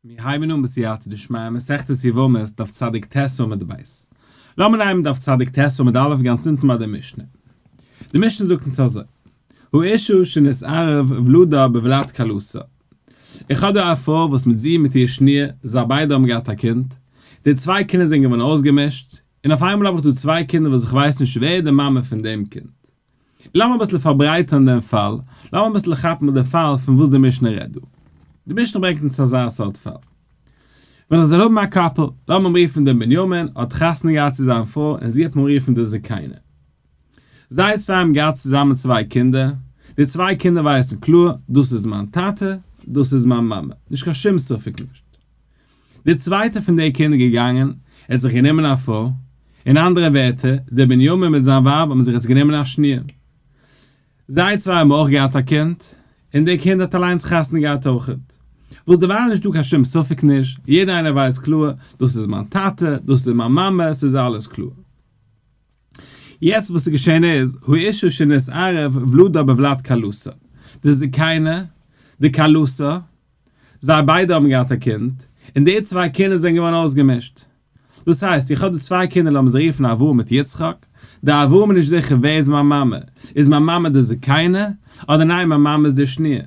מיר הייבן אן בסייעתא דשמיא מסכת יבמות דף צדיק ט' עמוד ב'. לאמיר נעמען דף צדיק ט' עמוד א' גאנץ אונטן ביי די משנה. די משנה זאגט אונז אזוי, האשה שנתערב ולדה בוולד כלתה. איך האב דא א פרוי וואס מיט זי מיט איר שניר, זיי ביידע האבן געהאט א קינד, די צוויי קינדער זענען געווארן אויסגעמישט, און אויף איינמאל האב איך דא צוויי קינדער וואס איך ווייס נישט ווער איז די מאמע פון דעם קינד. לאמיר אביסל פארברייטערן דעם פאל, לאמיר אביסל כאפן מיט די פאל פון וואס די משנה רעדט דא. די משנה ברענגט אונז אזא סארט פאל. ווען איך זאל האבן א couple, לאמיר אים רופן דעם בנימין, האט חתונה געהאט צו זיין פרוי און זי האט מען רופן די זקנה. זיי צוויי האבן געהאט צוזאמען צוויי קינדער, די צוויי קינדער ווייסן קלאר, דאס איז מיין טאטע, דאס איז מיין מאמע, נישט קיין שום ספק נישט. די צווייטע פון די קינדער געגאנגען, ער האט זיך גענומען א פרוי, אין אנדערע ווערטער, דער בנימין מיט זיין ווייב האבן זיך יעצט גענומען א שניר. זיי צוויי האבן אויך געהאט א קינד, און דער קינד האט אליינס חתונה געהאט אויכעט. וואס דערווייל נישט דא קיין שום ספק נישט, יעדער איינער ווייסט קלאר, דאס איז מיין טאטע, דאס איז מיין מאמע, ס'איז אלעס קלאר. יעצט וואס איז געשען איז, האשה שנתערב ולדה בוולד כלתה, די זקנה, די כלתה, זיי ביידע האבן געהאט א קינד, און די צוויי קינדער זענען געווארן אויסגעמישט. דאס הייסט, איך האב דא צוויי קינדער לאמיר זיי רופן אברהם מיט יצחק, די אברהם איז נישט זיכער ווער איז מיין מאמע, איז מיין מאמע די זקנה, אדער ניין מיין מאמע איז די שניה.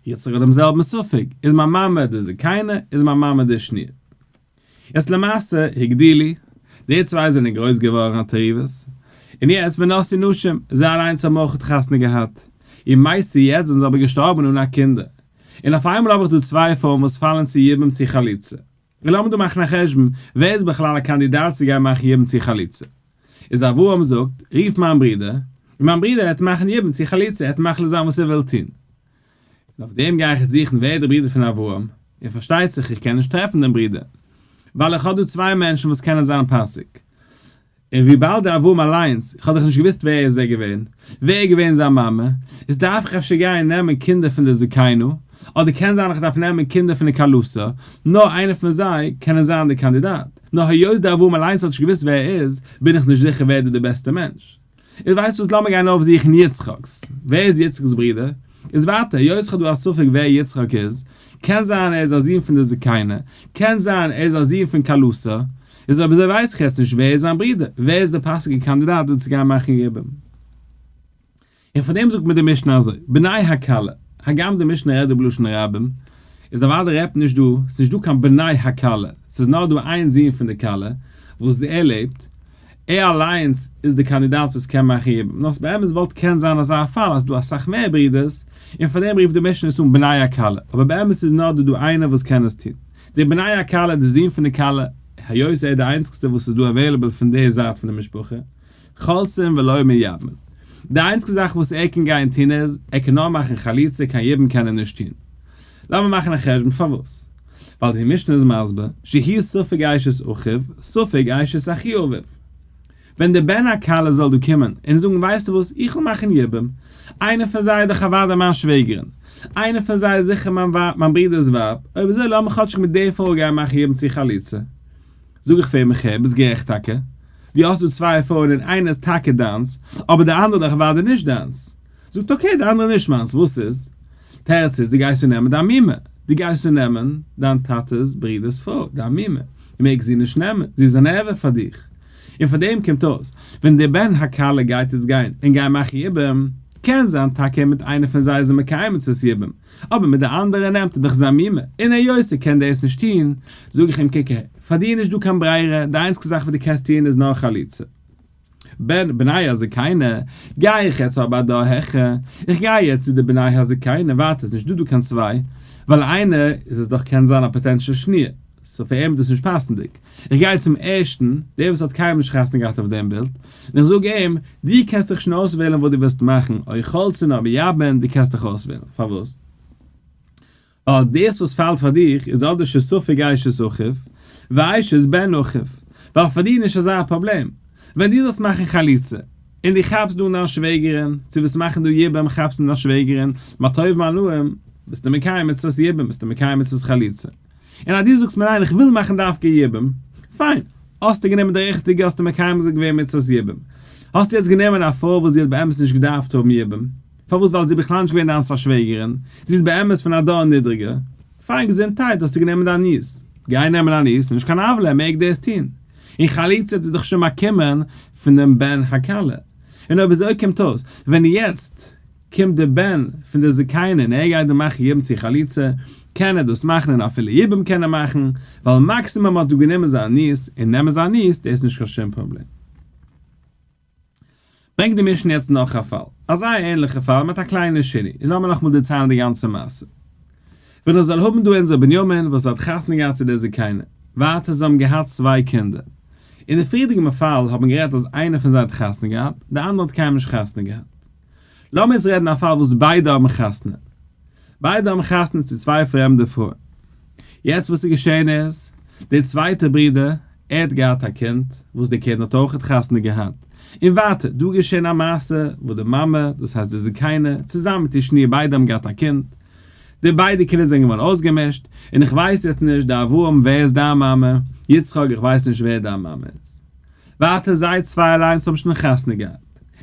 יצחק האט דעם זעלבן ספק, איז מיין מאמע די זקנה, איז מיין מאמע די שניה. יעצט למעשה הגדילו, די צוויי זענען גרויס געווארן א תערובות, און יעצט ונשאו נשים, זיי אליינס האבן אויך חתונה געהאט, ומתו יעצט זענען זיי אבער געשטארבן אן א קינדער, און אויף איינמאל האב איך דא צוויי פרויען וואס פאלן צו יבום צו חליצה. און לאמיר דא מאכן א חשבון, ווער איז בכלל א קאנדידאט צו גיין מאכן יבום צו חליצה? איז אברהם זאגט, רוף מיין ברודער, און מיין ברודער העט מאכן יבום צו חליצה, ער העט מחליט זיין וואס ער וויל טון. און אויף דעם גיי איך יעצט זוכן ווער איז דער ברודער פון אברהם, און פארשטייט זיך איך קען נישט טרעפן דעם ברודער, ווייל איך האב דא צוויי מענטשן וואס קענען זיין פאסיג. און וויבאלד דער אברהם אליינס, איך האב דאך נישט געוואוסט ווער איז ער געווען, ווער איז געווען זיין מאמע, איז דארף איך אפשר גיין נעמען קינדער פון די זקנה, אדער קען זיין איך דארף נעמען קינדער פון די כלתה, נאר איינער פון זיי קענען זיין די קאנדידאט, נאר היות דער אברהם אליינס האט נישט געוואוסט ווער ער איז, בין איך נישט זיכער ווער איז דא די בעסטע מענטש. איז ווייסט וואס לאמיר גיין אויפזוכן יצחק'ס, ווער איז יצחק'ס ברודער? איז ווייטער, היות כ'האב דא א ספק ווער יצחק איז, קען זיין ער איז א זון פון די זקנה, קען זיין ער איז א זון פון כלתה, איז אויב אזוי ווייס איך יעצט נישט ווער איז זיין ברודער, ווער איז די פאסיגע קאנדידאט דא צו גיין מאכן יבום. און פאר דעם זאגט מיר די משנה אזוי, בני הכלה, הגם די משנה רעדט דא בלשון רבים, איז אוודאי רעדט נישט דא, ס'איז נישט דא קיין בני הכלה, ס'איז נאר דא איין זון פון די כלה, וואס ער לעבט, ער אליינס איז די קאנדידאט וואס קען מאכן יבום, נאר באמת וואלט קען זיין אזא פאל אז ס'דא אסאך מער ברידערס, און פאר דעם רופט די משנה עס אן בני הכלה, אבער באמת איז נאר דא דא איינער וואס קען עס טון, די בני הכלה, די זון פון די כלה, היות ער איז די איינציגסטע וואס איז דא available פון די זייט פון די משפחה, חולצין ולא מייבמין. די איינציגסטע זאך וואס ער קען גיין טון איז, ער קען נאר מאכן חליצה, קיין יבום קען ער נישט טון. לאמיר מאכן א חשבון פארוואס. ווייל די משנה איז מסביר, שהיא ספק אשת אחיו, ספק אשת אחי אביו. ווען דער בן הכלה זאל דא קומען און זאגן ווייסטו וואס, איך וויל מאכן יבום, איינער פון זיי איז דאך אוודאי מיין שוועגערין, איינער פון זיי איז זיכער מיין ווייב, מיין ברודער'ס ווייב, אויב אזוי לאמיר כאטשיג מיט די פרוי גיין מאכן יבום צו חליצה. זאג איך פאר אים איך הער, ביסט גערעכט טאקע, דו האסט דא צוויי פרויען און איינע איז טאקע דיינס, אבער די אנדערע דאך אוודאי נישט דיינס. זאגט okay די אנדערע נישט מיינס, וואס איז? תירוץ איז דו גייסט נעמען דיין מומע, דו גייסט נעמען דיין טאטע'ס ברודער'ס פרוי, דיין מומע, דו מעגסט זי נישט נעמען, זי איז אן ערוה פאר דיך. און פאר דעם קומט אויס, ווען דער בן הכלה גייט איצט גיין און גיין מאכן יבום, קען זיין טאקע מיט איינער פון זיי איז ער מקיים מצוות יבום, אבער מיט די אנדערע נעמט ער דאך זיין מומע, און היות ער קען דאס נישט טון, זאג איך אים קוק אהער, פאר דיר איז נישט דא קיין ברירה, די איינציגסטע זאך וואס דו קענסט טון איז נאר חליצה. בן בני הזקנה, גיי איך יעצט אבער א דור העכער, איך גיי יעצט צו די בני הזקנה, ווארט עס איז נישט דא דא קיין צוויי, ווייל איינער איז עס דאך קען זיין א potential שניה, so פאר אים איז דאס נישט פאסנדיג, איך גיי צום ערשטן, דער וואס האט קיינמאל נישט חתונה געהאט אויף דעם בילד, און איך זאג אים, דו קענסט דיך שוין אויסוועלן וואס דו ווילסט מאכן, או חולצין או מייבמין, דו קענסט דיך אויסוועלן, פארוואס? ווייל דאס וואס פאלט פאר דיך איז אדער שספק אשת אחיו, ואשת בן אחיו, ווייל פאר דיר איז נישט אזא פראבלעם, ווען דו זאלסט מאכן חליצה, און דו כאפסט דא אן דיין שוועגערין, צו וואס מאכן דא יבום כאפסט אן דיין שוועגערין, מה טוב מה נעים, ביסטו מקיים מצוות יבום, ביסטו מקיים מצוות חליצה. און אז דו זאגסט מיר ניין איך וויל מאכן דווקא יבום, פיין, האסטו גענומען די ריכטיגע האסטו מקיים געווען מצוות יבום. האסטו יעצט גענומען א פרוי וואס זי האט באמת נישט געדארפט האבן יבום, פארוואס ווייל זי איז בכלל נישט געווען דיינס א שוועגערין, זי איז באמת פון א דור נידריגער. פיין געזונטהייט האסטו גענומען דיין niece. גיי נעמען א niece, נישט קיין עוולה ער מעג דאס טון. און חליצה האט זי דאך שוין באקומען פון דעם בן הכלה. און אויב אזוי קומט אויס ווען יעצט קומט די בן פון די זקנה און ער גייט דא מאכן יבום צו חליצה, קען ער דאס מאכן און אפילו יבום קען ער מאכן, ווייל מאקסימום האט דא גענומען זיין niece און נעמען זיין niece דאס איז נישט קיין שום פראבלעם. ברענגט די משנה יעצט נאך א פאל, א זייער ענליכע פאל מיט א קליינע שינוי, און לאמיר נאכאמאל דערציילן די גאנצע מעשה. ווען ער זאל האבן דא אונזער בנימין וואס האט חתונה געהאט צו דער זקנה, ווייטער זיי האבן געהאט צוויי קינדער. אין די פריערדיגע פאל האט מען גערעדט אז איינער פון זיי האט חתונה געהאט, די אנדערע האט קיינמאל נישט חתונה געהאט. לאמיר יעצט רעדן א פאל וואס ביידע האבן חתונה. ביידע האבן חתונה צו צוויי פרעמדע פרויען. יעצט וואס איז געשען איז, דער צווייטער ברודער, ער האט געהאט א קינד, וואס די קינד האט אויכעט חתונה געהאט. און ווייטער, דא איז געשען א מעשה, וואס די מאמע, דאס הייסט די זקנה, צוזאמען מיט איר שניר ביידע האבן געהאט א קינד. די ביידע קינדער זענען געווארן אויסגעמישט, און איך ווייס יעצט נישט, די אברהם ווער איז דיין מאמע, יצחק איך ווייס נישט ווער דיין מאמע איז. ווייטער זיי צוויי אליינס האבן שוין חתונה געהאט.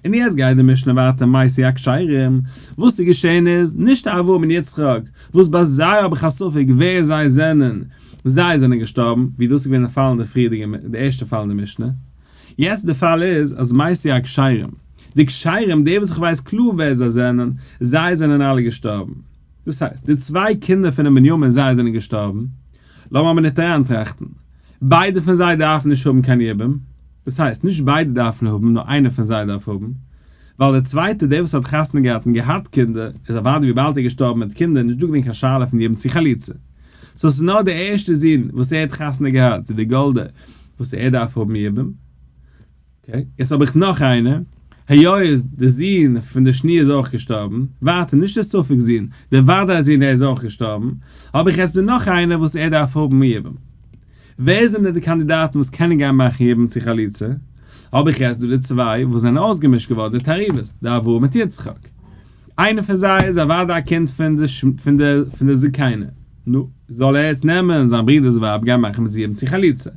און יעצט גייט די משנה ווייטער מתו הכשרים, וואס איז געשען איז, נישט אברהם און יצחק, וואס ביי זיי האב איך א ספק ווער זיי זענען, זיי זענען געשטארבן, ווי דאס איז געווען די פאל אין די פריערדיגע, די ערשטע פאל אין די משנה. יעצט די פאל איז אז מתו הכשרים, די כשרים, די וואס איך ווייס קלאר ווער זיי זענען, זיי זענען אלע געשטארבן. דאס הייסט, די צוויי קינדער פונעם בנימין זיי זענען געשטארבן, לאמיר א מינוט אריינטראכטן, ביידע פון זיי דארפן נישט האבן קיין יבום, דאס הייסט, נישט ביידע דארפן האבן, נאר איינער פון זיי דארף האבן, ווייל דער צווייטער, דער וואס האט חתונה געהאט און געהאט קינדער, איז אוודאי וויבאלד ער איז געשטארבן מיט קינדער נישט דא געווען קיין שאלה פון יבום צו חליצה. so ס'איז נאר דער ערשטער זון וואס ער האט חתונה געהאט צו די גאלדע וואס ער דארף האבן יבום. okay, יעצט האב איך נאך איינער, היות די זון פון די שניר איז אויך געשטארבן, ווייטער נישט די ספק זון, די וודאי זון ער איז אויך געשטארבן, האב איך יעצט דא נאך איינער וואס ער דארף האבן יבום. ווער זענען די קאנדידאטן וואס קענען גיין מאכן יבום צו חליצה? האב איך יעצט דא די צוויי וואס זענען אויסגעמישט געווארן די תערובות, די אברהם מיט יצחק. איינער פון זיי איז אוודאי א קינד פון די פון די פון די זקנה. נו, זאל ער יעצט נעמען זיין ברודער'ס ווייב גיין מאכן מיט זי יבום צו חליצה.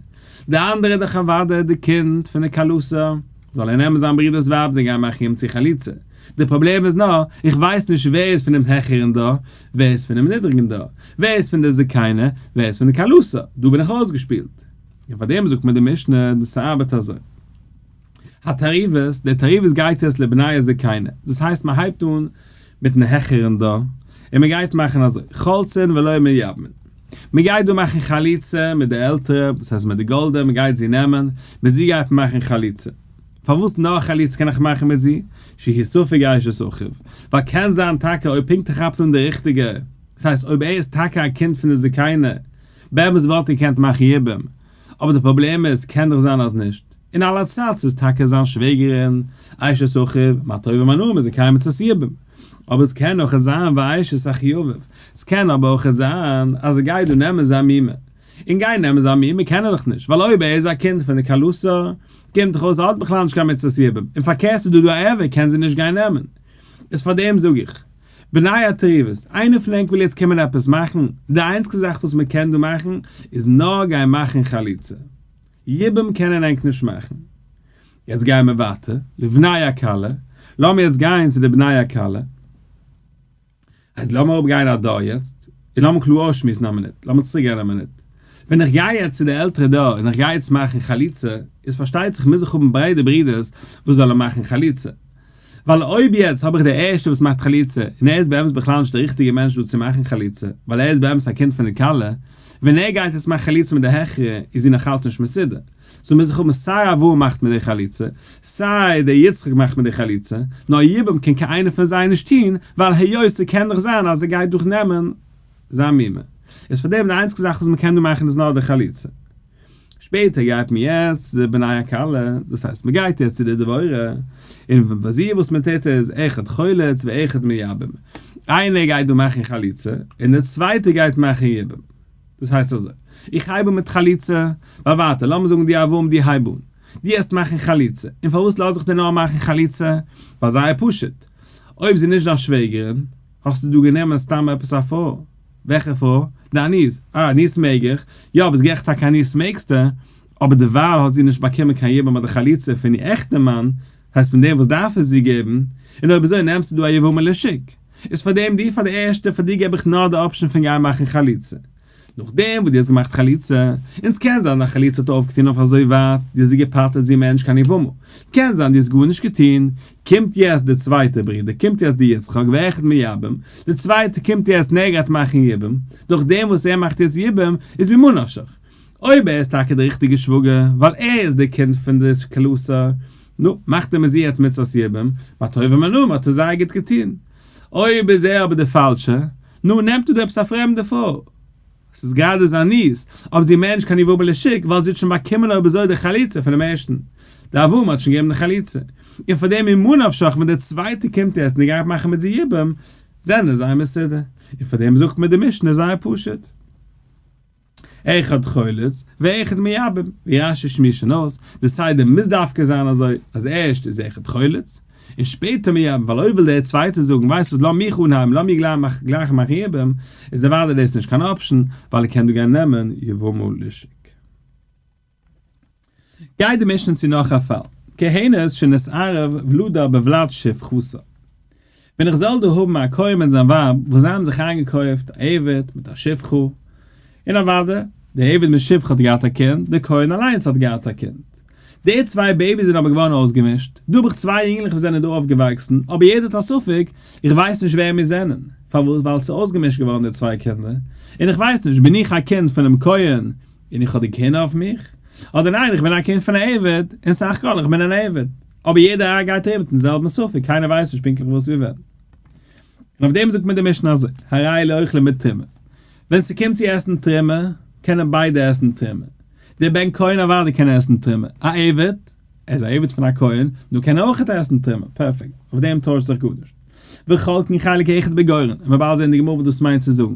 די אנדערע איז דאך אוודאי די קינד פון די כלתה, זאל ער נעמען זיין ברודער'ס ווייב זיי גיין מאכן יבום צו חליצה. די פראבלעם איז נאר, איך ווייס נישט ווער איז פונעם העכערן דור, ווער איז פונעם נידריגן דור, ווער איז פון די זקנה, ווער איז פון די כלתה, דא בין איך אויסגעשפילט. און פאר דעם זאגט מיר די משנה, די ס'ארבעט אזוי. התערובת, די תערובת גייט עס לבני הזקנה, דאס הייסט מען הייבט אן מיטן העכערן דור, און מען גייט מאכן אזוי, חולצין ולא מייבמין. מען גייט דא מאכן חליצה מיט די עלטערע, דאס הייסט מיט די גאלדע, מען גייט זי נעמען, מיט זי גייט מען מאכן חליצה. פארוואס נאר חליצה קען איך מאכן מיט זי? שהיא ספק אשת אחיו. ווייל קען זיין טאקע אויב פונקט ער כאפט אן די ריכטיגע, דאס הייסט אויב ער איז טאקע א קינד פון די זקנה, באמת וואלט ער געקענט מאכן יבום, אבער די פראבלעם איז קען דאך זיין אז נישט, און על הצד ס'איז טאקע זיין שוועגערין, אשת אחיו, מה טוב ומה נעים איז זי מקיים מצות יבום. אבער עס קען אויכעט זיין ואשת אחי אביו, עס קען אבער אויכעט זיין אז ער גייט דא נעמען זיין מומע. און גיין נעמען זיין מומע קען ער דאך נישט, ווייל אויב ער איז א קינד פון די כלתה, קומט דאך אויס ער האט בכלל נישט קיין מצוות יבום, און פארקערט ס'איז דא דא א ערוה קען זי נישט גיין נעמען. איז פארדעם זאג איך, בני התערובת, איינער פון ענק וויל יעצט קומען עפעס מאכן, די איינציגסטע זאך וואס מ'קען דא מאכן, איז נאר גיין מאכן חליצה. יבום קענען ענק נישט מאכן. יעצט גייען מיר ווייטער, לבני הכלה, לאמיר יעצט גיין צו די בני הכלה. אז לאמיר אראפ גיין א דור יעצט, און לאמיר קלאר אויסשמועסן א מינוט, לאמיר צוריק גיין א מינוט. ווען איך גיי יעצט צו די עלטערע דור און איך גיי יעצט מאכן חליצה, איז פארשטייט זיך מוז איך האבן ביידע ברידערס וואס זאלן מאכן חליצה. ווייל אויב יעצט האב איך די ערשטע וואס מאכט חליצה, און ער איז באמת בכלל נישט די ריכטיגע מענטש דא צו מאכן חליצה, ווייל ער איז באמת א קינד פון די כלה, ווען ער גייט יעצט מאכן חליצה מיט די העכערע, איז זי נאכאלץ נישט מסודר. so מוז איך האבן סיי אברהם מאכט מיט די חליצה, סיי דער יצחק מאכט מיט די חליצה, נאר יבום קען קיין איינער פון זיי נישט טון, ווייל היות ס'קען דאך זיין אז ער גייט דאך נעמען זיין מומע. איז פאר דעם די איינציגע זאך וואס מ'קען דא מאכן איז נאר די חליצה. שפעטער גייט מען יעצט צו די בני הכלה, דאס הייסט מ'גייט יעצט צו די דבורה, און ביי זי וואס מ'טוט איז אחד חולץ ואחד מייבם, איינער גייט דא מאכן חליצה, און דער צווייטער גייט מאכן יבום. דאס הייסט אזוי, איך הייב אן מיט חליצה, ווייל ווייטער, לאמיר זאגן דו אברהם דו הייב אן, דו העסט מאכן חליצה, און פארוואס לאז איך דיר נאר מאכן חליצה? ווייל זייער פשוט, אויב זי איז נישט דיין שוועגערין, האסטו דא גענומען סתם עפעס א פרוי, וועלכע פרוי? דיין niece, אה, niece מעג איך, יא ביסט גערעכט טאקע א niece מעגסטו, אבער דערווייל האט זי נישט באקומען קיין יבום אדער חליצה פון איר עכטע מאן, הייסט פון דעם וואס דארף עס זי געבן, און אויב אזוי נעמסטו דא א יבמה לשוק. איז פאר דעם די פאר די ערשטע פאר דיר געב איך נאר די option פון גיין מאכן חליצה. נאכדעם וואס דו האסט געמאכט חליצה, און ס'קען זיין דיין חליצה האט אויפגעטון אויף אזוי ווייט, דו האסט זי געפטר'ט זי מער נישט קיין יבמה, קען זיין דו האסט גארנישט געטון, קומט יעצט די צווייטע ברודער, קומט יעצט די יצחק ואחד מייבם, די צווייטע קומט יעצט און ער גייט מאכן יבום, דורכדעם וואס ער מאכט יעצט יבום, איז ממה נפשך. אויב ער איז טאקע די ריכטיגע שוואגער, ווייל ער איז די קינד פון די כלתה, נו, מאכט ער מיט זי יעצט מצוות יבום, מה טוב ומה נעים האט ער זייער גוט געטון. אויב איז ער אבער די פאלשע, נו, נעמט ער דא עפעס א פרעמדע פרוי. ס'איז גראדע זיין niece, אבער זי מער נישט קיין יבמה לשוק, ווייל זי האט שוין באקומען אויב אזוי די חליצה פונעם ערשטן. די אברהם האט שוין געגעבן די חליצה. און פאר דעם ממה נפשך ווען דער צווייטער קומט יעצט און ער גייט מאכן מיט זי יבום, זענען זיי מסודר. און פאר דעם זאגט מיר די משנה זייער פשוט. אחד חולץ ואחד מייבם, ווי רש"י שמועסט שוין אויס, די סדר מוז דווקא זיין אזוי, אז ערשט איז אחד חולץ, און שפעטער מייבם, ווייל אויב וויל דער צווייטער זאגן ווייסט וואס לאז מיך אנהייבן לאז מיר גלייך מאכן יבום, איז אוודאי דאס נישט קיין option, ווייל ער קען דא גיין נעמען יבמה לשוק. גייט די משנה צו נאך א פאל, כהנת שנתערב ולדה בוולד שפחתה. ווען איך זאל דא האבן א כהן מיט זיין ווייב וואס זיי האבן זיך איינגעקויפט א עבד מיט א שפחה, און אוודאי, דער עבד מיט שפחה האט געהאט א קינד, דער כהן אליינס האט געהאט א קינד. די צוויי babies זענען אבער געווארן אויסגעמישט, דא האב איך צוויי יונגלעך וואס זענען דא אויפגעוואקסן, אבער יעדער האט א ספק, איך ווייס נישט ווער מיר זענען. פארוואס? ווייל עס איז אויסגעמישט געווארן די צוויי קינדער, און איך ווייס נישט, בין איך א קינד פונעם כהן און איך האב די כהונה אויף מיך? אדער ניין איך בין א קינד פון א עבד, און סך הכל איך בין אן עבד. אבער יעדער גייט ארום מיטן זעלבן ספק, קיינער ווייסט נישט פונקטליך וואס ווי ווען. און אויף דעם זאגט מיר די משנה אזוי, הרי אלו אוכלים בתרומה. ווען ס'קומט צו עסן תרומה, קענען ביידע עסן תרומה. דער בן כהן אוודאי קען עסן תרומה, א עבד, ער איז א עבד פון א כהן, נו קען ער אויכעט עסן תרומה, פערפעקט, אויף דעם טוישט זיך גארנישט. וחולקין חלק אחד בגורן, און מ'וועט באלד זען אין די גמרא וואס דאס מיינט צו זאגן.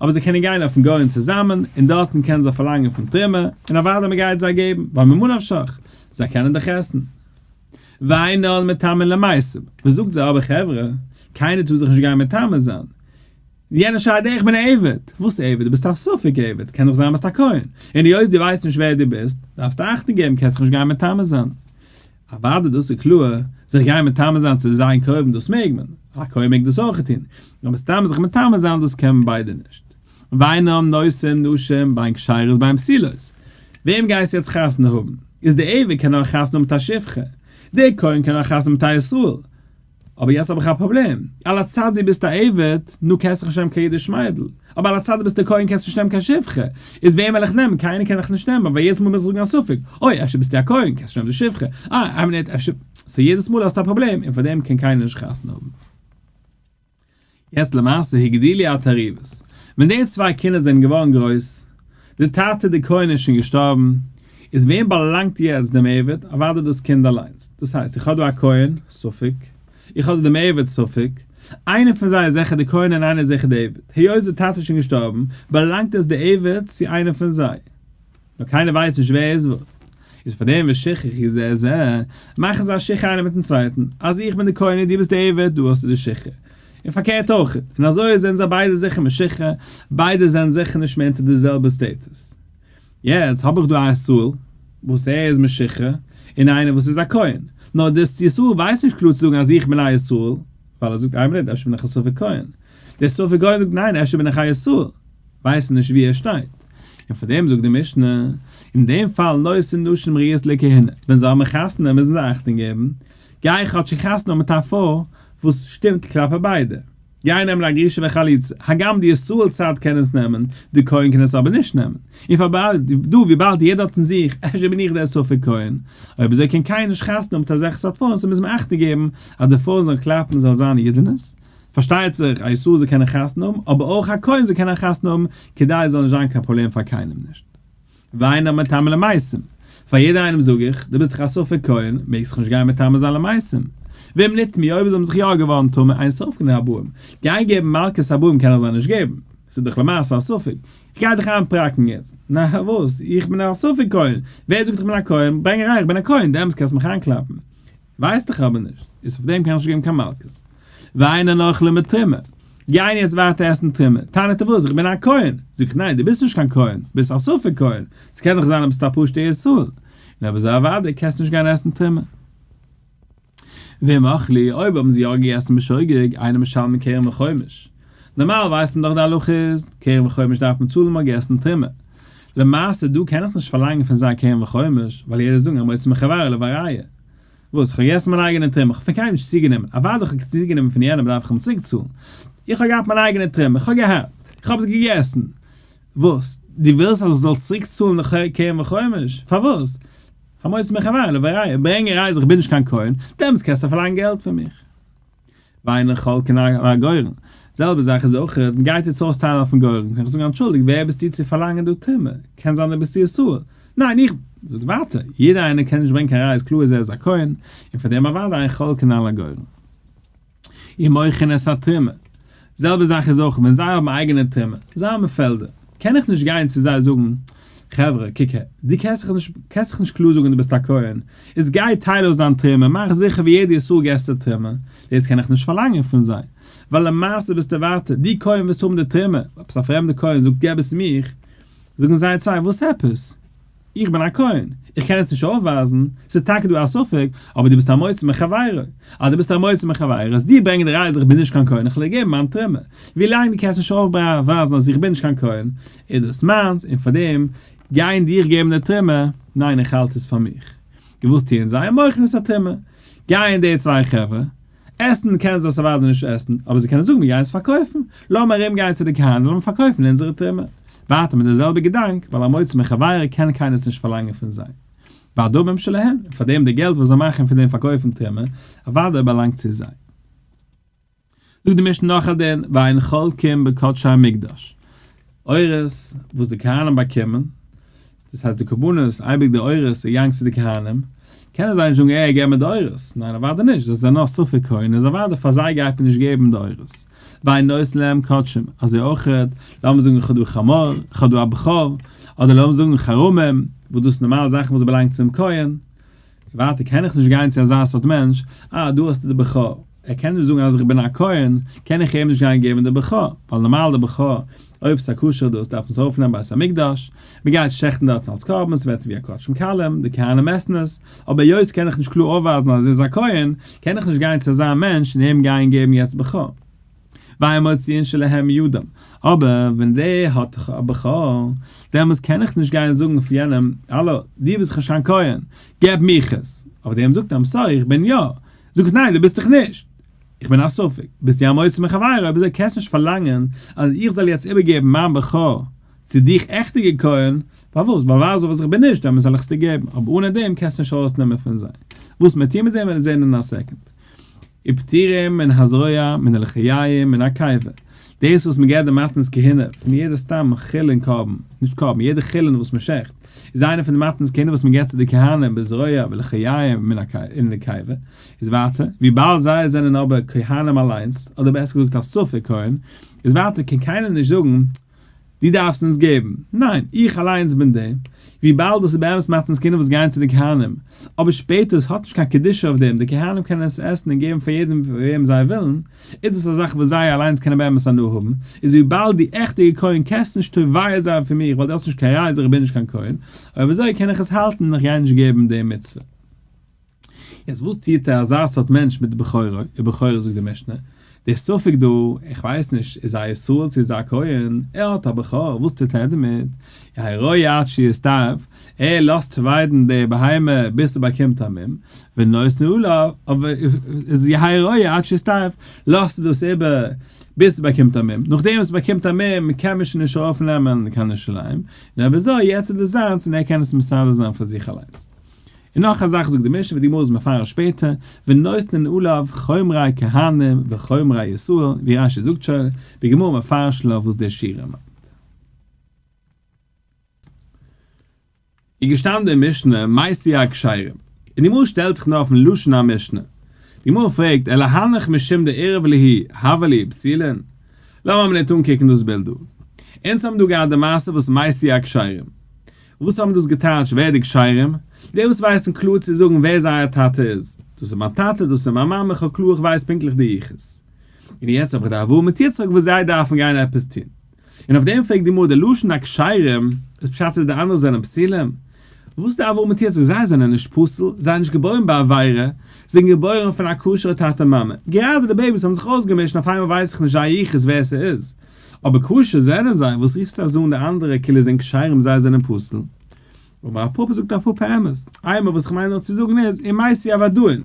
אבער זיי קענען גיין אויפן גורן צוזאמען, און דארטן קענען זיי פארלאנגען פון תרומה, און אוודאי מ'גייט זיי געבן, ווייל ממה נפשך, זיי קענען דאך עסן. ואינן מטמאין למתים, מ'זאגט זיי אבער חברה, קיינער טאר זיך נישט גיין מטמא זיין. יענער שרייט איך בין א עבד! וואס עבד? דו ביסט א ספק עבד, קען דאך זיין ביסט א כהן, און היות דו ווייסט נישט ווער דו ביסט, דארפסטו אכטונג געבן קענסט זיך נישט גיין מטמא זיין. אוודאי דאס איז קלאר, זיך גיין מטמא זיין צו זיין קרובים דאס מעג מען, א כהן מעג דאס אויך טון, אבער סתם זיך מטמא זיין דאס קען מען ביידע נישט. ואינם נושאים נשים בין כשרות בין פסולות. וועם גייסטו יעצט חתונה האבן? איז די עבד קען נאר חתונה האבן מיט א שפחה, דער כהן קען נאר חתונה האבן מיט א ישראל, אבער יעצט האב איך א פראבלעם, על הצד דו ביסט א עבד, נו קענסט דאך נישט נעמען קיין אידיש מיידל, אבער על הצד דו ביסט א כהן קענסט נישט נעמען קיין שפחה, איז וועם וועל איך נעמען, קיינער קען דיך נישט נעמען, ווייל יעדעס מאל מוז איך זאגן א ספק, אוי אפשר ביסטו א כהן קענסט נישט נעמען די שפחה, אה איין מינוט אפשר, so יעדעס מאל האסטו א פראבלעם, און פאר דעם קען קיינער נישט חתונה האבן. יעצט למעשה הגדילו התערובות, ווען די צוויי קינדער זענען געווארן גרויס, די טאטע די כהן איז שוין געשטארבן, איז וועם באלאנגט יעצט דעם עבד? אוודאי דאס קינד אליינס, דאס הייסט איך האב דא א כהן, ספק, איך האב דא דעם עבד, ספק, איינער פון זיי איז זיכער די כהן און איינער איז זיכער די עבד, היות די טאטע איז שוין געשטארבן, באלאנגט עס די עבד צו איינער פון זיי. נאר קיינער ווייסט נישט ווער איז וואס, איז פאר דעם ושחררו זה זה, מאכן זיי א שחרור איינער מיטן צווייטן, אז איך בין די כהן און דו ביסט די עבד, דא האסטו די שחרור. און פארקערט אויך, און אזוי זענען זיי ביידע זיכער משוחרר, ביידע זענען זיכער נישט מער אונטער די זעלבע status. יעצט האב איך דא א ישראל וואס ער איז משוחרר, און איינער וואס איז א כהן, נאר דער ישראל ווייסט נישט קלאר צו זאגן אז איך בין א ישראל, ווייל ער זאגט איין מינוט אפשר בין איך א ספק כהן, דער ספק כהן זאגט ניין אפשר בין איך א ישראל. ווייסן נישט וואו ער שטייט, און פאר דעם זאגט די משנה, אין דעם פאל נושאין נשים ראויות לכהונה, ווען זיי האבן חתונה מוזן זיי אכטונג געבן, גיי כאטשיג חתונה האבן מיט א פרוי וואס שטימט כלפי ביידע, גיי נעמען א גרושה וחלוצה, הגם די ישראל צד קען עס נעמען, די כהן קען עס אבער נישט נעמען, און פאר דא וויבאלד יעדער האט אין זיך, אפשר בין איך דער ספק כהן, אויב אזוי קען קיינער נישט חתונה האבן מיט אזעלכע סארט פרויען, so מוז מען אכטונג געבן אז די פרויען זאלן קלאפן זאל זיין אידענעס, פארשטייט זיך א ישראל זאל קענען חתונה האבן, אבער אויך א כהן זאל קענען חתונה האבן, כדי עס זאל נישט זיין קיין פראבלעם פאר קיינעם נישט. ואינן מטמאין למתים. פאר יעדער איינעם זאג איך, דו ביסט דאך א ספק כהן, מעגסט זיך נישט גיין מטמא זיין למתים. ואם נטמאו, אויב זיי האבן זיך יא געווארן טמא, אין סופקין להבאים. גיין געבן מלקות הבאים קען איך זיי נישט געבן. ס'איז דאך למעשה א ספק. איך גיי דיך איינפראקן יעצט. נא וואס? איך בין א ספק כהן. ווער זאגט איך בין א כהן? ברענג א ראיה איך בין א כהן, דעמאלטס קענסטו מיך איינקלאפן. ווייסט איך אבער נישט, איז אויף דעם קען איך נישט געבן קיין מלקות. ואינן אוכלין בתרומה. גייען יעצט ווייטער עסן תרומה. טענה'ט ער וואס? איך בין א כהן. זאג איך ניין, דו ביסט נישט קיין כהן, ביסט א ספק כהן. ס'קען דאך זיין אז ביסט א פשוט'ער ישראל. און אויב אזוי אוודאי קענסטו נישט גיין עסן תרומה. ואם אכלו, אויב האבן זיי יא געגעסן בשוגג, אינן משלמין קרן וחומש. נארמאל ווייסט מען דאך די הלכה איז, קרן וחומש דארף מען צאלן מ'האט געגעסן תרומה. למעשה דא קען איך נישט פארלאנגען פון זיי קרן וחומש, ווייל יעדער זאגן המוציא מחבירו עליו הראיה. וואס? איך האב געגעסן מיין אייגענע תרומה, איך האב פון קיינעם נישט צוגענומען, אוודאי איך האב צוגענומען פון יענעם דארף איך אים צוריק צאלן. איך האב געהאט מיין אייגענע תרומה, איך האב געהאט, איך האב עס געגעסן. וואס? דו ווילסט אז איך זאל צוריק צאלן די קרן וחומש? פארוואס? המוציא מחבירו עליו הראיה, ברענג א ראיה אז איך בין נישט קיין כהן, דעמאלטס קענסטו פארלאנגען געלט פון מיך. ואין חולקין על הגורן. זעלבע זאך איז אויך, מען גייט יעצט אויסטיילן אויפן גורן, קען איך זאגן אנטשולדיגט ווער ביסטו צו פארלאנגען דא תרומה, קען זיין דו ביסט ישראל, ניין איך, זאג ווייטער, יעדער איינער קען נישט ברענגען קיין ראיה איז קלאר אז ער איז א כהן, און פאר דעם אוודאי אין חולקין על הגורן. ומוכרין את התרומה. זעלבע זאך איז אויך ווען זיי האבן אייגענע תרומה, זיי האבן פעלדער, קען איך נישט גיין צו זיי זאגן, חברה, קוק הער, דו קענסט זיך נישט, קענסט זיך נישט קלאר זאגן דו ביסט א כהן, איז גיי טייל אויס דיין תרומה, מאך זיכער ווי יעדע ישראל געסט די תרומה, דאס קען איך נישט פארלאנגען פון זיי, ווייל למעשה ביסטו ווייטער, דו כהן ווילסט האבן די תרומה, עפעס א פרעמדע כהן זאגט געב עס מיך, זאגן זיי צוויי וואס עפעס? איך בין א כהן, איך קען עס נישט אויפווייזן, ס'איז טאקע דא א ספק, אבער דו ביסט א מוציא מחבירו, אז דו ביסט א מוציא מחבירו, אז דו ברענג די ראיה אז איך בין נישט קיין כהן, איך וועל דיר געבן מיין תרומה, ווי לאנג דו קענסט נישט אויפווייזן אז איך בין נישט קיין כהן, איז דאס מיינס, און פאר דעם גייען דיך געבן די תרומה, ניין איך האלט עס פאר מיך. געוואוסט טוען זיי, מוכרין את התרומה. גייען די צוויי חברה, עסן קענען זיי עס אוודאי נישט עסן, אבער זיי קענען זאגן מיר גייען עס פארקויפן, לאמיר ארום גיין צו די כהנים לאמיר פארקויפן אונזערע תרומה. ווייטער מיט די זעלבע געדאנק, ווייל המוציא מחבירו קען קיינער עס נישט פארלאנגען פון זיי. והדמים שלהן, און פאר דעם די געלט וואס זיי מאכן פון דעם פארקויפן תרומה, אוודאי באלאנגט צו זיי. זאגט די משנה נאך א דין, ואין חולקים בקדשי המקדש, עורות וואס די כהנים באקומען, דאס הייסט די קרבנות, אייביג די עורות איז געגאנגען צו די כהנים, קענען זיי נישט זאגן אה געב מיר די עורות, ניין אוודאי נישט, זיי זענען נאר ספק כהן, איז אוודאי פאר זיי גייט מען נישט געבן די עורות, ואין נותנין להם קדשים, אזוי אויכעט, לאמיר זאגן איך האב דא חמור, איך האב דא א בכור, אדער לאמיר זאגן חרמים, וואס דאס איז נארמאלע זאכן וואס באלאנגט צום כהן, ווייטער קען איך נישט גיין צו אזא סארט מענטש, אה דא האסטו די בכור, ער קען נישט זאגן אז איך בין א כהן, קען איך אים נישט גיין געבן די בכור, ווייל נארמאל די בכור, אויב ס'איז א כשר דאס דארף מען עס ארויפנעמען בית המקדש, מען גייט שעכטן דארטן אלס קרבן, ס'ווערט ווי א קדשים קלים, די כהנים עסן עס, אבער היות קען איך נישט קלאר אויפווייזן אז ער איז א כהן, קען איך נישט גיין צו אזא מענטש און אים גיין געבן יעצט בכור. ואין מוציאין שלהם מידם, אבער ווען דער האט א בכור, דעמאלס קען איך נישט גיין זאגן פאר יענעם, האלא, דו ביסט דאך נישט קיין כהן, געב מיך עס. אויף דעם זאגט ער, I'm sorry, איך בין יא. זאג איך, ניין, דו ביסט דאך נישט. איך בין א ספק. ביסטו א מוציא מחבירו, אויב אזוי קענסטו נישט פארלאנגען אז איך זאל יעצט איבערגעבן מיין בכור צו דיך עכטיגע כהן, פארוואס? ווייל ווייז אויף אז איך בין נישט, דעמאלס זאל איך עס דיר געבן, אבער אנע דעם קענסטו נישט ארויסנעמען פון זיי. וואס מיר טוען מיט דעם וועלן מיר זען אין א second. ופטורים מן הזרוע, מן הלחיים, מן הקיבה. דאס וואס מען געבט די מתנות כהונה פון יעדע סתם חולין קרבן, נישט קרבן, יעדע חולין וואס מען שעכט, איז איינע פון די מתנות כהונה וואס מען געבט צו די כהנים בזרוע ולחיים מן הקיבה, איז ווייטער, וויבאלד זיי זענען אבער כהנים אליינס, אדער בעסער געזאגט א ספק כהן, איז ווייטער קען קיינער נישט זאגן, דו דארפסט אונז געבן. ניין, איך אליינס בין דער. וויבאלד דאס איז באמת מתנות כהונה וואס גייען צו די כהנים, אבער שפעטער עס האט נישט קיין קדושה אויף דעם, די כהנים קענען עס עסן און געבן פאר יעדעם וועם זיי ווילן, איז דאס א זאך וואס זיי אליינס קענען באמת הנאה האבן, איז וויבאלד די עכטיגע כהן קענסט נישט תובע זיין פון מיר ווייל דו האסט נישט קיין ראיה אז איך בין נישט קיין כהן, אויב אזוי קען איך עס האלטן און איך גיי נישט געבן די מצוה. יעצט וואס טוט אזא סארט מענטש מיט בכורו, ובכורו זאגט די משנה, דער ספק דא, איך ווייס נישט, איז א ישראל צו איז א כהן, ער האט א בכור, וואס טוט ער דערמיט? יהא רועה עד שיסתאב, ער לאזט וויידן די בהמה ביז ס'באקומט א מום, ונותן עליו, איז יהא רועה עד שיסתאב, לאזט ער דאס איבער ביז ס'באקומט א מום, נאכדעם וואס ס'באקומט א מום קען מען שוין נישט ארויפנעמען קיין ירושלים, און אויב אזוי יעצט איז דאס זיינס און ער קען עס מסדר זיין פאר זיך אליינס. און נאך א זאך זאגט די משנה ווי די גמרא איז מפרש שפעטער, ונותנין עליו חומרי כהנים וחומרי ישראל, ווי רש"י זאגט שוין, די גמרא מפרש לה וואס די שורה מיינט. איז געשטאנען די משנה מתו הכשרים, און די גמרא שטעלט זיך נאר אויפן לשון המשנה, די גמרא פרעגט אלא הנך משום דעירב להו הוו להו פסולין, לאמיר א מינוט אנקוקן דאס בילד דא, אונז האבן דא געהאט די מעשה וואס מתו הכשרים, וואס האבן דאס געטייטשט ווער די כשרים? די וואס ווייסן קלאר צו זאגן ווער זייער טאטע איז, דאס איז מיין טאטע, דאס איז מיין מאמע, איך האב קלאר איך ווייס פונקטליך די יחוס. און יעצט האב איך די אברהם מיט יצחק וואס זיי דארפן גיין עפעס טון. און אויף דעם פרעגט די גמרא די לשון הכשרים איז פשט איז די אנדערע זענען פסולים? וואס די אברהם מיט יצחק זיי זענען נישט פסול, זיי זענען נישט געבוירן בעבירה, זיי זענען געבוירן פון א כשר'ע טאטע מאמע, גראדע די babies האבן זיך אויסגעמישט און אויף איינמאל ווייס איך נישט זייער יחוס ווער ס'איז, אבער כשר זענען זיי, וואס רופסטו אזוי אן די אנדערע כאילו זענען כשרים זיי זענען פסול? אמר רב פפא זאגט רב פפא אמת, איינמאל וואס איך מיין נאר צו זאגן איז, ומתו הודאין.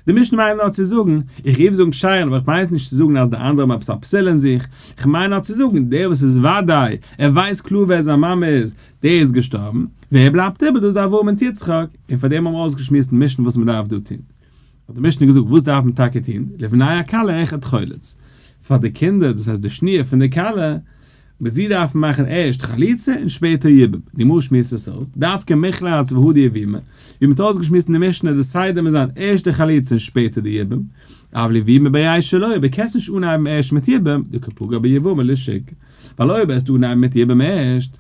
די משנה מיינט נאר צו זאגן, איך רוף זאגן כשרים אבער איך מיין נישט צו זאגן אז די אנדערע האבן עפעס א פסול אין זיך, איך מיין נאר צו זאגן, דער וואס איז ודאי, ער ווייסט קלאר ווער זיין מאמע איז, דער איז געשטארבן, ווער בלייבט איבער דאס איז אברהם און יצחק, און פאר דעם האבן מיר אויסגעשמועסט אין משנה וואס מען דארף דא טון. האט די משנה געזאגט וואס דארף מען טאקע טון, לבני הכלה אחד חולץ, פאר די קינדער, דאס הייסט די שניר פון די כלה, מיט זי דארף מען מאכן ערשט חליצה און שפעטער יבום, די גמרא שמועסט עס אויס, דווקא מיחלץ והדר יבומי, ווי מ'האט אויסגעשמועסט אין די משנה די סדר מוז זיין ערשט די חליצה און שפעטער די יבום, אבל יבומי ברישא לא, אבער קענסט נישט אנהייבן ערשט מיט יבום, דקא פגע ביבמה לשוק, ווייל אויב וועסטו אנהייבן מיט יבום ערשט,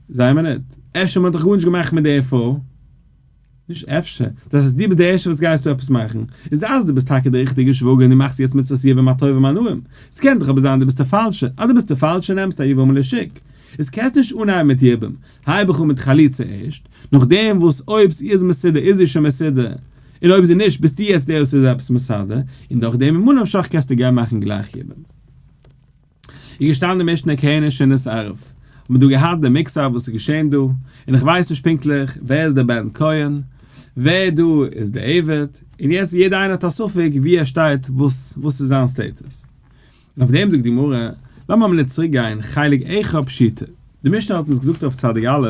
זיי מיר ניט, אפשר מ'האט דאך גארנישט געמאכט מיט די פרוי. נישט אפשר, דאס הייסט דו ביסט דער ערשטער וואס גייסט דא עפעס מאכן, איז אז דו ביסט טאקע דער ריכטיגער שוואגער און דו מאכסט יעצט מצוות יבום מה טוב ומה נעים, ס'קען דאך אבער זיין דו ביסט דער פאלשער, אז דו ביסט דער פאלשער נעמסטו א יבמה לשוק, איז קענסט נישט אנהייבן מיט יבום, הייב איך אן מיט חליצה ערשט, נאכדעם וואס אויב זי איז מסודר איז זי שוין מסודר, און אויב זי נישט ביסטו יעצט דער וואס איז עפעס מסדר, און דורכדעם ממה נפשך קענסטו גיין מאכן גלייך יבום. איז געשטאנען די משנה כהונה שנתערב, האט מען דא געהאט די mix-up וואס איז געשען דא, און איך ווייס נישט פונקטליך ווער איז דער בן כהן, ווער דא איז די עבד, און יעצט יעדער איינער האט א ספק ווי ער שטייט וואס וואס איז זיין status. און אויף דעם זאגט די גמרא, לאמיר א מינוט צוריק גיין, חלק אחד פשיטא, די משנה האט אונז געזאגט אויף צדיק א',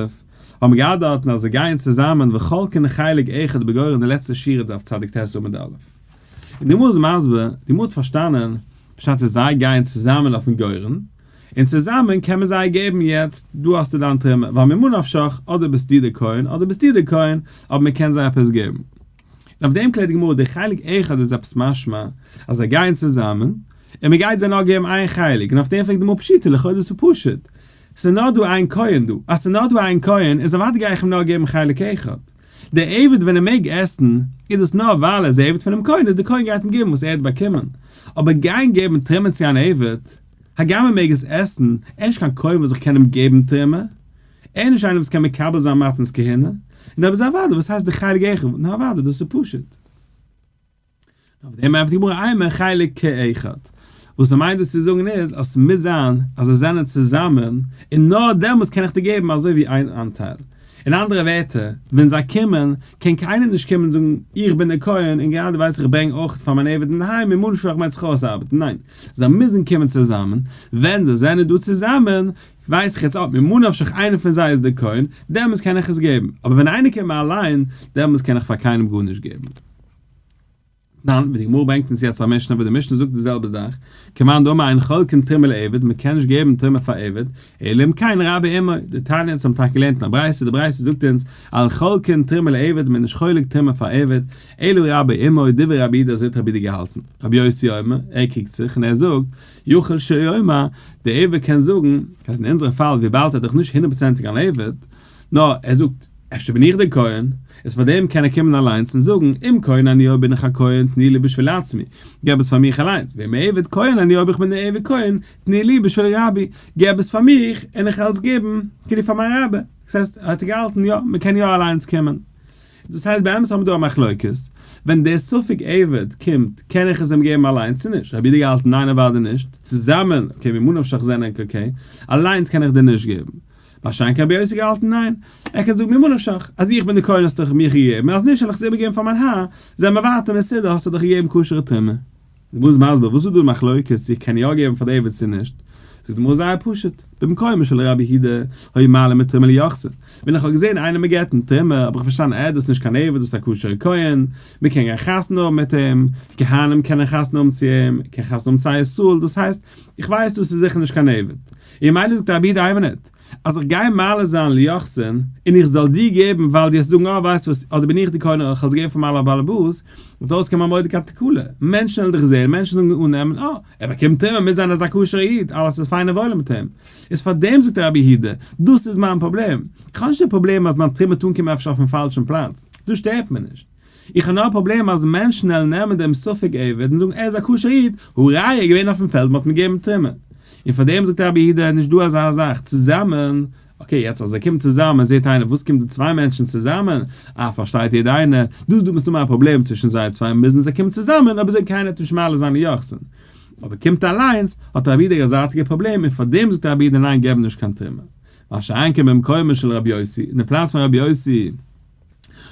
האבן מיר געהאט דארטן אז זיי גייען צוזאמען וחולקין חלק אחד בגורן די לעצטע שורה דף צדיק ט' עמוד א'. און די גמרא איז מסביר, די גמרא האט פארשטאנען פשט איז זיי גייען צוזאמען אויפן גורן, און צוזאמען קען מען זיי געבן יעצט דא האסטו דיין תרומה, ווייל ממה נפשך אדער ביסטו דער כהן אדער ביסטו דער כהן, אבער מען קען זיי עפעס געבן. און אויף דעם קלערט די גמרא די חלק אחד איז עפעס משמע אז זיי גייען צוזאמען, און מען גייט זיי נאר געבן איין חלק, און אויף דעם פרעגט די גמרא פשיטא לכאו' דאס איז פשוט, ס'איז נאר דא איין כהן דא, אז ס'איז נאר דא איין כהן איז אוודאי גיי איך אים נאר געבן חלק אחד. דער עבד ווען ער מעג עסן, איז דאס נאר ווייל ער איז עבד פונעם כהן, איז דער כהן גייט אים געבן וואס ער האט באקומען. אבער גיין געבן תרומה צו אן עבד, הגם ער מעג עס עסן, ער איז נישט קיין כהן וואס איך קען אים געבן תרומה, ער איז נישט איינער וואס קען מקבל זיין מתנות כהונה, און אויב איז אוודאי, וואס הייסט די חלק אחד? נו אוודאי, דאס איז פשוט. אויף דעם ענטפערט די גמרא אימא חלק כאחד. וואס ער מיינט דא צו זאגן איז אז ס'מוז זיין אז זיי זענען צוזאמען און נאר דעמאלטס קען איך דיר געבן אזוי ווי איין אנטייל. אין אנדערע ווערטער, ווען זיי קומען, קען קיינער נישט קומען און זאגן איך בין דער כהן און גראדע ווייס איך ברענג אויך פאר מיין עבד אינדערהיים און ממה נפשך מיינט זיך אויסארבעטן. ניין, זיי מוזן קומען צוזאמען. ווען זיי זענען דא צוזאמען, ווייס איך יעצט אויב ממה נפשך איינער פון זיי איז דער כהן, דעמאלטס קען איך עס געבן. אבער ווען איינער קומט מיר אליין, דעמאלטס קען איך פאר קיינעם גארנישט געבן. דאן, ווי די גמרא ברענגט אונז יעצט א משנה וואס די משנה זאגט די זעלבע זאך, כמאן דאמר אין חולקין תרומה לעבד, מען קען נישט געבן תרומה פאר עבד, אלא אם כן רבו עמו, דתניא אונז האבן טאקע געלערנט אין א ברייתא, די ברייתא זאגט אונז, אין חולקין תרומה לעבד, מען איז נישט חולק תרומה פאר עבד, אלא רבו עמו, דברי רבי יהודה אזוי האט רבי יהודה געהאלטן, רבי יוסי אומר, ער קריגט זיך און ער זאגט, יכול שיאמר, דער עבד קען זאגן, אז אין אונזערע פאל וויבאלד ער איז דאך נישט הונדערט פראצענטיג אן עבד, נאר ער זאגט, אפשר בין איך דער כהן, איז פאר דעם קען ער קומען אליינס און זאגן, אם כהן אני אויב בין איך א כהן תנו לי בשביל עצמי, געב עס פאר מיך אליינס, ואם עבד כהן אני אויב איך בין דער עבד כהן, תנו לי בשביל רבי, געב עס פאר מיך און איך וועל עס געבן כאילו פאר מיין רבי. דאס הייסט, ער האט געהאלטן יא, מען קען יא אליינס קומען. דאס הייסט באמת האבן מיר דא א מחלוקת, ווען דער ספק עבד קומט קען איך עס אים געבן אליינס צו נישט, רבי יהודה געהאלטן ניין אוודאי נישט, צוזאמען, okay ממה נפשך זענען okay, אליינס קען איך דיר נישט געבן. מה שאין כן רבי יוסי געהאלטן ניין, ער קען זאגן ממה נפשך, אז איך בין די כהן האסטו דאך מיך געגעבן, אז נישט וועל איך עס איבערגעבן פאר מיין האר, זיי מיר ווייטער מסודר האסטו דאך געגעבן כשר'ע תרומה. די גמרא איז מסביר וואס איז דא די מחלוקת צו איך קען יא געבן פאר די עבד צו נישט, זאגט די גמרא זייער פשוט, במקומו של רבי יהודה היו מעלין תרומה ליוחסין, ווען איך האב געזען איינער מען געבט אים תרומה האב איך פארשטאנען אה דאס איז נישט קיין עבד דאס איז א כשר'ע כהן, מען קען גיין חתונה האבן מיט אים, כהנים קענען חתונה האבן צו אים, מען קען חתונה האבן צו א ישראל, דאס הייסט איך ווייס דאס איז זיכער נישט קיין עבד. און מילא זאגט רבי יהודה איין מינוט, אז איך גיי מעלה זיין ליוחסין, און איך זאל דיר געבן ווייל דו וועסט זאגן אה ווייסט וואס, אדער בין איך די קונה און איך וועל עס געבן פאר מיין באלעבאס, וועט אויסקומען א מורא'דיגע תקלה, מענטשן וועלן דיך זען, מענטשן זאלן אננעמען, אה, ער באקומט תרומה, מוז זיין ער איז א כשר'ע איד, אלעס איז פיין און וואויל מיט אים. איז פאר דעם זאגט רבי יהודה, דאס איז מיין פראבלעם, איך האב נישט די פראבלעם אז מיין תרומה וועט אנקומען אפשר אויפן פאלשן פלאץ, דאס שטערט מיר נישט. איך האב נאר א פראבלעם אז מענטשן וועלן נעמען דעם ספק עבד און זאגן ער איז א כשר איד, הא ראיה ער איז געווען אויפן פעלד מען האט אים געגעבן תרומה. און פאר דעם זאגט רבי יהודה נישט דא אזא זאך, צוזאמען. okay, יעצט אז זיי קומען צוזאמען זעט איינער וואס קומט די צוויי מענטשן צוזאמען, אה פארשטייט יעדער איינער, דא דא מסתמא א פראבלעם צווישן זיי צוויי מוזן זיי קומען צוזאמען אבער זיי קיינער וועט נישט מעלה זיין ליוחסין. אבער קומט אליינס האט רבי יהודה א זייטיגע פראבלעם און פארדעם זאגט רבי יהודה ניין געב נישט קיין תרומה. מה שאין כן במקומו של רבי יוסי, אין די פלאץ פון רבי יוסי,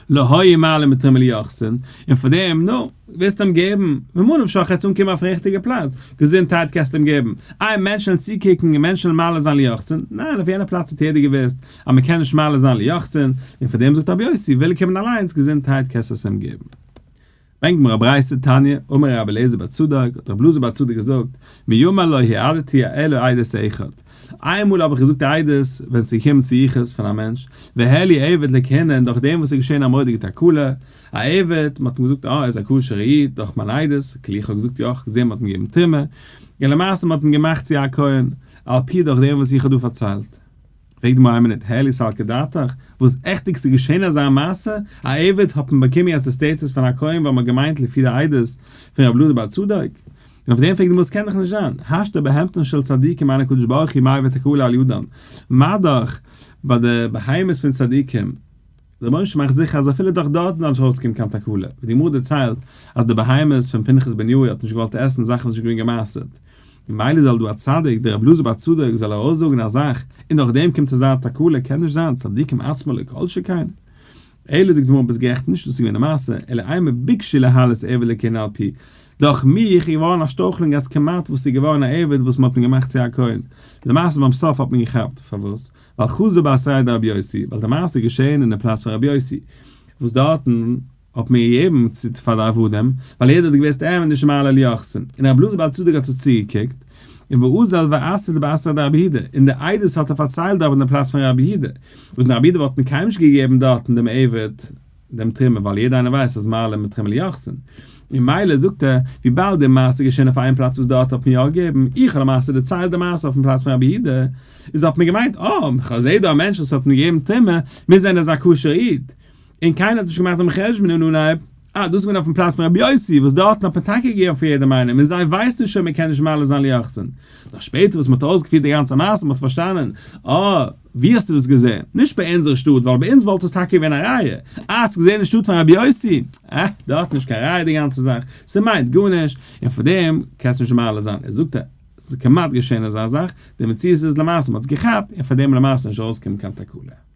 לא היו מעלין בתרומה ליוחסין, און פאר דעם, נו, וועסט אים געבן, ממה נפשך ער צו אנקומען אויפן ריכטיגע פלאץ, געזונטהייט קענסטו אים געבן, איי מענטשן וועלן צוקוקן און מענטשן וועלן מעלה זיין ליוחסין, ניין אויף יענע פלאץ האט יעדער געוואוסט אז מען קען נישט מעלה זיין ליוחסין, און פאר דעם זאגט רבי יוסי, וויל ער קומען אליינס, געזונטהייט קענסטו עס אים געבן. ברענגט מיר א ברייתא תניא, אמר רבי אליעזר בר צדוק, האט רבי אלעזר בר צדוק געזאגט, מימי לא העדתי אלא עדות אחד, איינמאל האב איך געזאגט עדות ווען ס'איז געקומען צו יחוס פון א מענטש, והעלו עבד לכהונה און דורך דעם וואס איז געשען א מורא'דיגע תקלה, א עבד, מ'האט אים געזאגט אה ער איז א כשר'ע איד דורך מיין עדות, כאילו איך האב געזאגט יא, איך האב געזען מ'האט אים געגעבן תרומה, און למעשה מ'האט אים געמאכט צו א כהן, על פי דורך דעם וואס איך האב דא פארציילט. פרעגט די גמרא איין מינוט, העלי סלקא דעתך, וואס עכטיג ס'איז געשען אזא מעשה, א עבד האט מען באקומען יעצט די status פון א כהן ווייל מ'האט געמיינט לפי די עדות פון רבי אלעזר בר צדוק, און אויף דעם פרעגט די גמרא ס'קען דאך נישט זיין, השתא בהמתן של צדיקים אין הקדוש ברוך הוא מביא תקלה על ידם, מה דאך ביי די בהמות פון צדיקים, דער רבונו של עולם מאכט זיכער אז אפילו דורך דארטן זאל נישט ארויסקומען קיין תקלה, ווי די גמרא דערציילט אז די בהמות פון פנחס בן יאיר האט נישט געוואלט עסן זאכן וואס איז נישט געווען גע'מעשר'ט, ממילא זאל דא א צדיק דער רבי אלעזר בר צדוק זאל ארויסזאגן א זאך און דורך דעם קומט אזא תקלה, קען נישט זיין, צדיקים עצמן לא כל שכן. אלא זאגט די גמרא ביסט גערעכט נישט דאס איז געווען די מעשה, אלא אימא ביקשו להעלות עבד לכהונה על פי, דורך מיך איז געווארן א שטורכלונג אז כמעט וואס איז געווארן א עבד וואס מען האט אים געמאכט צו א כהן, למעשה ביים סוף האט מען געכאפט, פארוואס? ווייל חזו באתריה דרבי יוסי, ווייל די מעשה איז געשעהן אין די פלאץ פון רבי יוסי, וואס דארטן האט מען געגעבן צו פאר די עבדים, ווייל יעדער האט געוואוסט ער איז נישט מעלה ליוחסין, און רבי אלעזר בר צדוק האט זיך צוגעקוקט, און ואזל ואסהיד באתריה דרבי יהודה, און די עדות האט ער פארציילט דארט אין די פלאץ פון רבי יהודה, וואס אין רבי יהודה וואלט מען קיינמאל נישט געגעבן דארטן דעם עבד, דעם תרומה ווייל יעדער איינער ווייסט אז מעלה מתרומה ליוחסין, און מילא זאגט ער, וויבאלד די מעשה איז געשען אויף איין פלאץ וואס דארט האט מען יא געגעבן, איך האב למעשה דערציילט די מעשה אויפן פלאץ פון רבי יהודה, איז האט מען געמיינט, אה, כ'זעה דא א מענטש וואס האט מיר געגעבן תרומה, מוז זיין ער איז א כשר'ע איד. און קיינער האט נישט געמאכט דעם חשבון אין אנהייב, אה, דאס איז געווען אויפן פלאץ פון רבי יוסי, וואס דארטן האט מען טאקע געגעבן פאר יעדעם איינעם, און זיי ווייסן שוין מען קען נישט מעלה זיין ליוחסין. נאר שפעטער וואס מען האט אויסגעפירט די גאנצע מעשה, מען האט פארשטאנען, אה, ווי האסטו דאס געזען? נישט ביי אונזער שטאט, ווייל ביי אונז וואלט עס טאקע געווען א ראיה. אה, האסט געזען אין שטאט פון רבי יוסי? אה, דארט נישט קיין ראיה די גאנצע זאך, ס'מיינט גארנישט, און פאר דעם קענסטו נישט מעלה זיין. ער זאגט, ס'איז כמעט געשען אזא זאך, די מציאות איז למעשה מ'האט עס געכאפט, און פאר דעם למעשה נישט ארויסגעקומען קיין תקלה.